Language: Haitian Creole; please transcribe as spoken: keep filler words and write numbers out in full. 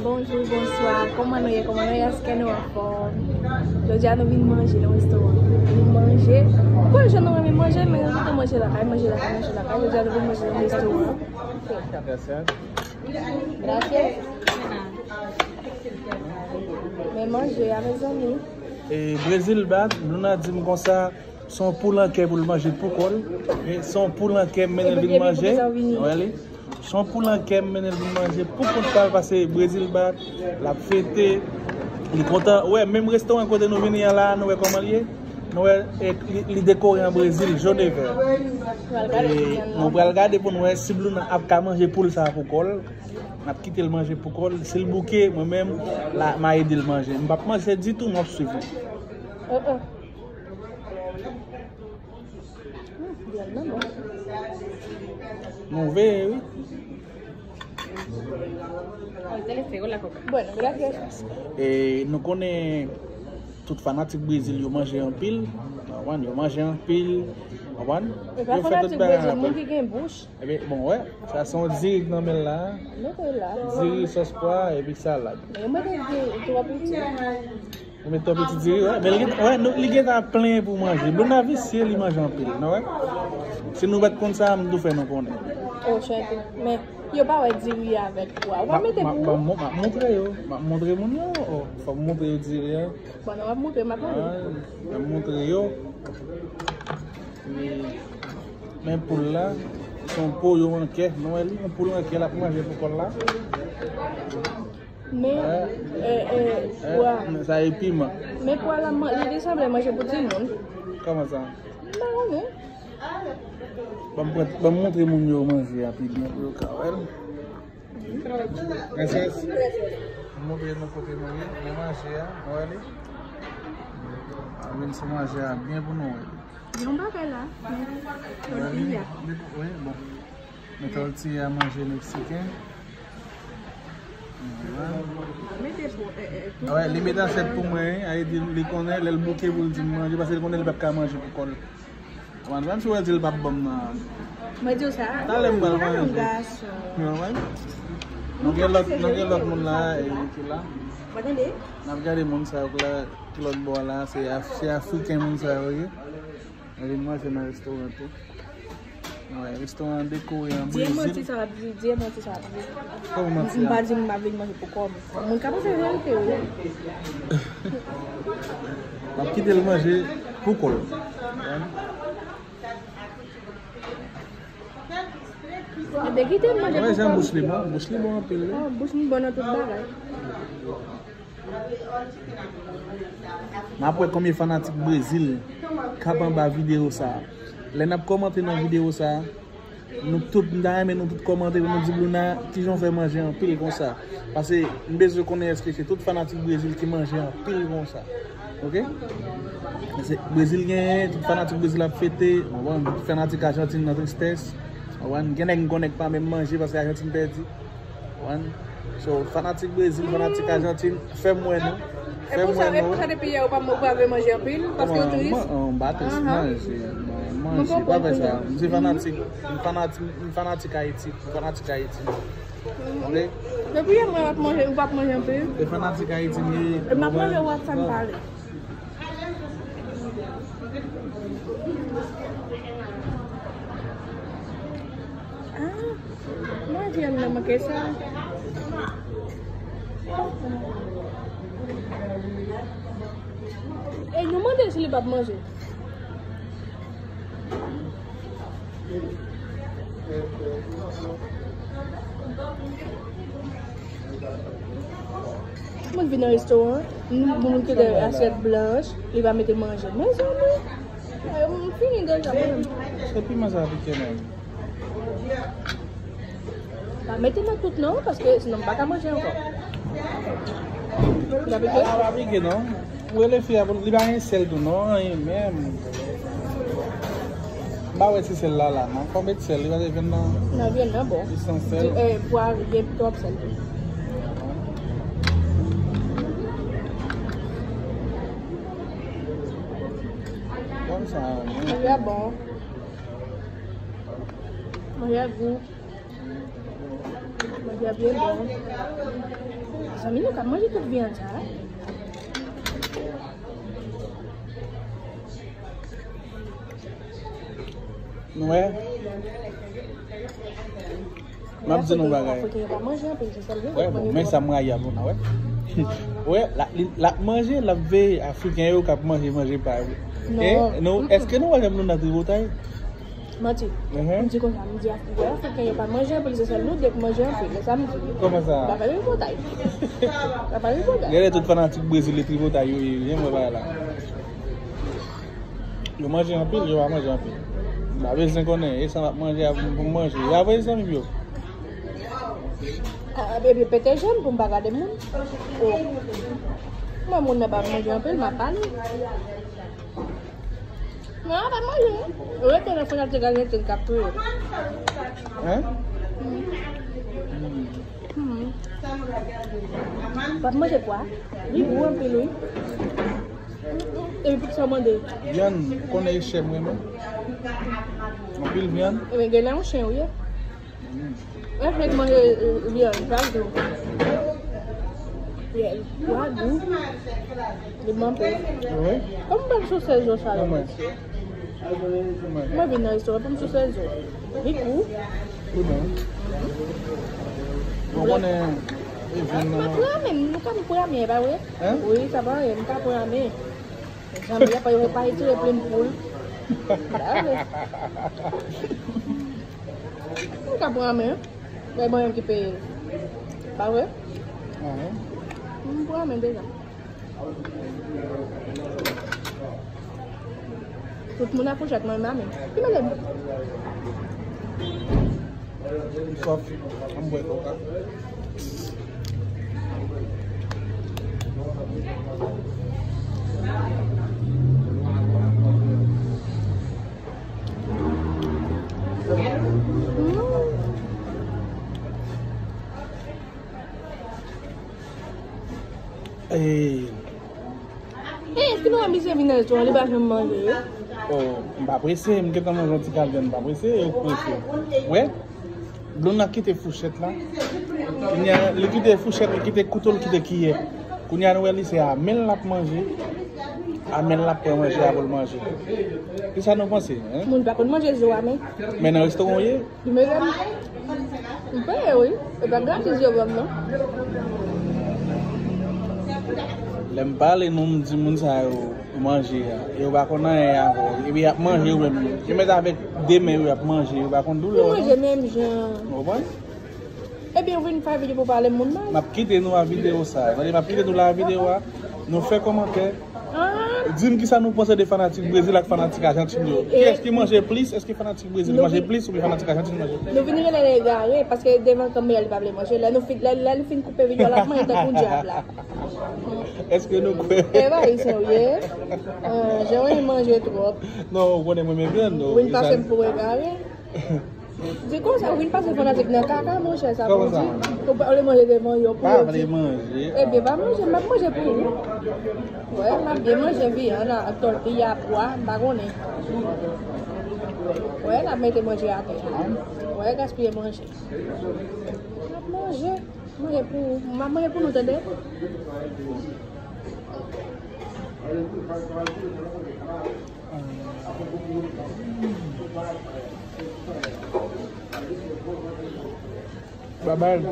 Bonjou, bonswa. Kòman nou ye? Kòman nou ye? Èske nou anfòm? Jodi a nou vin manje nan restoran. Nou manje. Ou konn jan nou renmen manje, men nou kontan manje lakay, manje lakay, manje lakay. Jodi a nou vin manje nan restoran. Gracias. Gracias. Men manje a, mezanmi. E Brezil bat, Luna di m konsa, se yon poul an kè pou l manje pou kò l. E se yon poul an kè m mennen l vin manje. Wè li. Se yon poul an kè m mennen l vin manje pou kont pa l, paske Brezil bat, l ap fete, li kontan. Wè, menm restoran kote nou vini an la, nou wè kòman l ye? Nou wè, e, li, li dekore an Brezil, jòn e vè. E nou pral gade pou nou wè si Luna ap ka manje poul sa pou kò l. N ap kite l manje pou kò l. Si l bouke, mwen menm, la, m a ede l manje. M p ap manje ditou, m ap swiv li. Oh, oh. Hmm, vyann nan bon. Nou veye, wi. Bueno, gracias. E nou konnen tout fanatik Brezil yo manje anpil. Konprann? Yo manje anpil. Konprann? Yo fè tout bagay anpil. Moun ki gen bouch. Ebyen, bon, wè. Sa se yon diri k nan men l la. Diri, sòs pwa, epi salad. Yo mete diri twò piti. Ou met twò piti diri, wè. Men li gen, wè, nou, li gentan plen pou manje. Luna visye, li manje anpil, nou wè. Si nou pa t konn sa, m tou fè nou konnen. Oh, chète. Men, yo pa wè diri avèk pwa. Ou pa mete pou ou? M ap montre yo. M ap montre moun yo. Oh, fòk m montre yo diri a. Bon, nou ap montre, m ap montre. M ap montre yo. Men, men poul la, se yon poul yo an kè. Nou wè li, yon poul an kè, l ap manje pou kò l la. Men, e, e, pwa. Men sa e piman. Men pwa la, li, li sanble manje pou timoun. Kòman sa? M pa konnen. Ban m pran, ban m montre moun yo manje a pi byen pou yo ka wè l. Gracias. M montre nou kote nou ye, men manje a, nou wè li. A, vin sou manje a byen pou nou wè li. Yon bagay la, men tortilla. Wi, bon. Men tortilla manje meksiken. Mete pou, e, e, tou. Wè, li mete asyèt pou mwen, wi. A, li di, li konnen, lè l bouke pou l di m manje, paske li konnen li p ap ka manje pou kò l. Mwen menm si w di l p ap ban m nan. Mwen di w sa. Talè m pral manje. Yon gason. Nou gen lòt, nou gen lòt moun la, e, ki la. N ap gade moun sa yo ki la, ki lòt bò la, se Af-, se Afriken moun sa yo ye. Yo vin manje nan restoran tou. Wè, restoran an dekore an Brezil. Di manti sa w ap di, di manti sa w ap di. Kòman manti a? M pa di m pa vin manje pou kò m. Moun ka panse verite wi. M ap kite l manje pou kò l. Ebyen kite l manje pou kò l. Wè, jan bouch li bon, bouch li bon anpil wi. Oh, bouch li bon nan tout bagay. M ap wè konbyen fanatik Brezil k ap anba videyo sa a. Lè n ap kòmante nan videyo sa a, nou tout, m ta renmen nou tout kòmante pou nou di Luna kijan w fè manje anpil konsa. Paske m bezwen konnen èske se tout fanatik Brezil ki manje anpil konsa. Oke? Se Brezil genyen, tout fanatik Brezil ap fete, w konprann? Tout fanatik Ajantin nan tristès, w konprann? Gen nèg m konnen k pa menm manje paske Ajantin pèdi. Konprann? So, fanatik Brezil, fanatik Ajantin, fè m wè nou. Fè m wè nou. E pou sa depi yè ou pa, ou pa vle manje anpil, paske ou tris? Kòman? M pa tris, manje. Manje, pa fè sa. M se fanatik, m fanatik, m fanatik Ayiti, m fanatik Ayiti. Oke? Depi yè mwen w ap manje, ou p ap manje anpil. Se fanatik Ayiti m ye. E m ap manje w ap fè m pale. Ah, mwen vyann nan manke sa. E nou mande l si li p ap manje. Moun vin nan restoran, moun kite asyèt blanch, li pa mete manje. Mezanmi, m fini deja mwen menm. Se piman sa pike menm. Pa mete nan tout non, paske sinon m pa ka manje ankò. Li pa pike? A, pa pike non. Ou rele fi a pou li pa gen sèl tou non, anyen menm. M pa wè ti sèl la la non. Fò met sèl, li pa te vin nan. Nan vyann nan bon. Li san sèl. Di, eh, pwa gen twòp sèl tou. Kòm sa, manje a bon. Manje a gou. Manje Byen bon. Zanmi, nou ka manje tout vyann sa. Nou wè? M ap di nou bagay. Afriken yo pa manje anpil, se sèl yo k manje twòp. Wè, bon, men sa m rayi a Luna, wè. Wè, l ap, li, l ap manje, l ap veye Afriken yo k ap manje, manje pa yo. Non. E, nou, èske nou wè lè Luna tripotay? Manti. Mhm. M di konsa, m di Af-, wè, Afriken yo pa manje anpil, se sèl nou de k manje anpil, se sa m di. Kòman sa? M pa fè tripotay. M pa fè tripotay. Genlè tout fanatik Brezil e tripotay yo ye, wi, jan m wè bagay la. Yo manje anpil, yo pa manje anpil. M pa bezwen konnen, e sa m ap manje a pou m manje. Ya voye zanmi m yo. Ah, epi pete jèn pou m pa gade moun. Oh. Mwen moun nan pa manje anpil, m ap pale. Non, pa manje. Rete nan fanatik Ajantin k ap touye. Hein? Hmm. Pa manje pwa. Li gou anpil, wi. Epi pou sa mande. Vyann, ou konnen e chè m renmen. Anpil vyann. Ebyen, genlè yon chen ou ye. Mm. Mwen fèk manje, euh, vyann chak jou. Yeah, pwa gou. Li bon anpil. Wi. Kòm m pa sou sèzo sa yo. Mwen. Mwen vin nan restoran pou m sou sèzo. Li gou. Wi, bon. Mwen konnen e vyann nan. M ap ramen, nou ka m ramen, pa vre? Hein? Wi, sa pa anyen, m ka ramen. Janm y ap pa yo pa retire plim poul. Dale. M ka pran men. Lè mwen menm ki peye l. Pa vre? Mhm. M pran men deja. Tout moun ak fouchèt, mwen menm. Ki mele m? M sòf. An m bwè koka. Hey. Hey, èske nou wè misye vin nan restoran, li pa janm manje, wi? Oh, m pa prese, m gentan manje yon ti kal vyann, m pa prese, yo prese. Wè? Blonde la kite fouchèt la. Kounye a, li kite fouchèt, li kite kouto, li kite kiyè. Kounye a, nou wè li se a men l l ap manje. A men l l ap pran manje a pou l manje. Kisa nou panse, hein? Moun pa konn manje zo a men. Men nan restoran w ye? Li mele m. M peye, wi. E pa gratis yo ban m, non. Lè m pale nou, m di moun sa yo manje a. Yo pa konn anyen ankò. Epi y ap manje yo menm. Yo mèt avèk de men yo, y ap manje. Yo pa konn doulè yo, non. Yo manje menm jan. Ou konprann? Ebyen, ou vin fè videyo pou pale moun mal. M ap kite nou a videyo sa. Tande, m ap kite nou la a videyo a. Nou fè kòmantè. Ah. Di m kisa nou panse de fanatik Brezil ak fanatik Ajantin yo. Kiyès ki manje plis? Èske fanatik Brezil manje plis oubyen fanatik Ajantin manje plis? Nou vin rele l egare, paske devan kanmera li pa vle manje. Lè nou fin, lè, lè nou fin koupe videyo a, l ap manje tankou dyab la. Èske nou kwè? E pa isyen ou ye. Ah, jan w manje twòp. Non, ou konnen mwen menm vyann, non. Ou vin pase m pou egare. Di konsa, ou vin pase fanatik nan kaka, monchè, sa pou di. Ou pa vle manje devan yo pou yo di. Pa vle manje. Ebyen, pa manje, m ap manje pou ou. Wè, m ap byen manje vyann ak tòtiya, pwa, m pa konnen. Wè, n ap mete manje atè a. Wè, gaspiye manje. M ap manje. Manje pou ou. M ap manje pou nou, tande. Babay.